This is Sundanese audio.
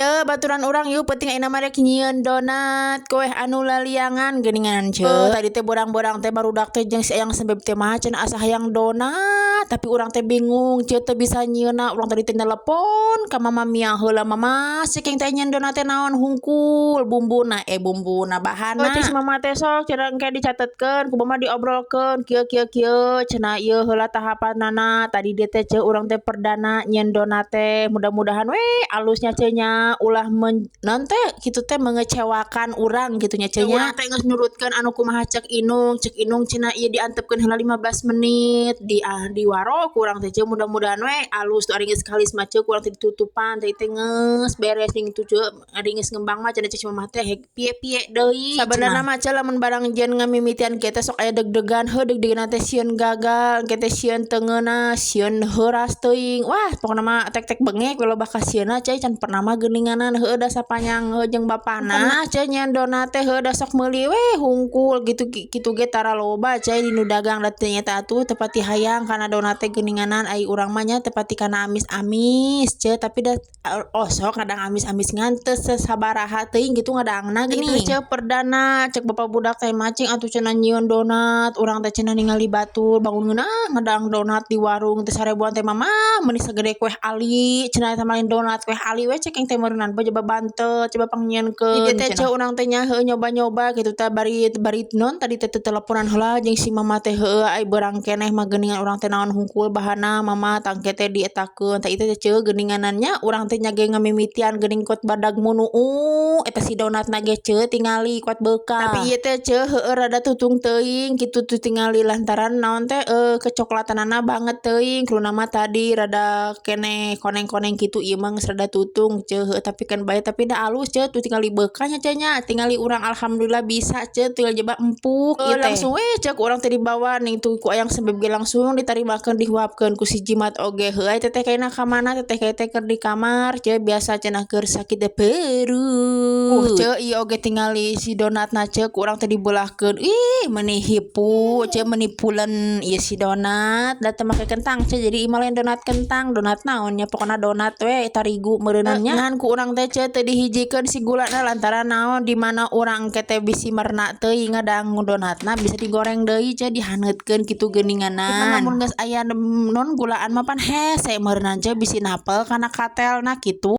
Ce, baturan urang yuk penting ayeuna mah rek nyieun donat kue anu laliangan geuningan, ce. Tadi teh borang-borang teh barudak teh jeung si Eyang Sembeb teh mah cenah asa hayang donat, tapi urang teh bingung, ce, teu bisa nyieunna. Urang tadi teh nelepon ka Mama Mia heula, "Mama, cek teh nyieun donat teh naon hungkul bumbuna, eh, bumbuna, bahanna?" Cek si Mama teh, "Sok," cenah, "engke dicatetkeun ku Mama, diobrolkeun kieu kieu kieu," cenah, "ieu heula tahapanana." Tadi dieu teh, ce, urang teh perdana nyieun donat teh, mudah-mudahan we alusnya, ce, nya, ulah men naon teh kitu teh mengecewakan urang gitu nya, ce, nya. Urang teh geus nurutkeun anu kumaha cek Inung. Cek Inung cenah ieu diantepkeun heula 15 menit di ah diwaro ku urang teh, ce. Mudah-mudahan we alus tuh. Ari geus kalis mah, ce, ku urang teh ditutupan. Tadi teh geus beres ning tuh, ce. Ari geus ngembang mah cenah cek si Mama teh piye-piye deui. Sabenerna mah, ce, lamun barang jieun ngamimitian kieu teh sok aya deg-degan heuh. Deg-degan teh sieun gagal engke teh, sieun teu ngeunah, sieun heuras teuing. Wah, pokona mah tek-tek bengek we, loba kasieunna, ce. Can pernah mah geuninganan. Heueuh da sapanyang heuh jeung bapana, ce, nyieun donat teh. Heueuh da sok meuli we hungkul gitu kitu ge tara loba, ce, di nu dagang. Da teu nyata atuh teu pati hayang kana donat teh geuninganan. Ai urang mah nya teu pati kana amis-amis, ce, tapi da osok ngadang amis-amis ngan teu sasabaraha teuing gitu ngadangna geuning, ce. Perdana cek bapak budak teh, "Macing atuh," cenah, "nyieun donat." Urang teh cenah ningali batur bangun ngeunah ngadang donat di warung teh sarebuan teh, "Mama, meuni sagede kueh ali," cenah. "Eta mah lain donat, kueh ali we," cek teh meureunan, "coba bantet, coba pangnyieunkeun." Jadi teh, ce, urang teh nya heueuh nyoba-nyoba gitu teh, bari bari non tadi teh teteleponan heula jeung si Mama teh. Heueuh, ai beurang keneh mah geuningan urang teh naon hungkul bahanna, Mama tangke teh dietakeun. Tah, ieu teh, ce, geuninganan nya urang teh nya ge ngamimitian geuning kuat badag munuu eta si donatna ge, ce, tingali kuat beukah. Tapi ieu teh, ce, heueuh rada tutung teuing kitu tuh tingali lantaran naon teh kecokelatanana banget teuing. Kuduna mah tadi rada keneh koneng-koneng kitu, ieu mah geus rada tutung, ce. Heueuh, tapi kan bae, tapi da alus, ce, tuh tingali beukah nya, ce, nya. Tingali urang alhamdulillah bisa, ce, tinggal jaba empuk ieu teh. Langsung we, ce, ku urang teh dibawa ning tuh ku Ayang Sembeb ge langsung ditarimakeun, dihuapkeun ku si Jimat oge. Heueuh, ai teteh kayana ka mana? Teteh kayak teh keur di kamar, ce, biasa cenah keur sakit perut, ce. Ieu oge tingali si donatna, ce, ku urang teh dibelahkeun. Ih, meuni hipu, ce, meuni pulen ieu si donat. Da teu make kentang, ce, jadi ieu mah lain donat kentang, donat naon nya, pokona donat we tarigu meureunan nya. Ngan ku urang teh, ce, teu dihijikeun si gulana lantaran naon, di mana urang engke teh bisi merna teuing ngadang donatna, bisa digoreng deui, ce, dihaneutkeun kitu geuninganan. Lamun geus aya non gulaan mah pan hese meureunan, ce, bisi napel kana katelna kitu.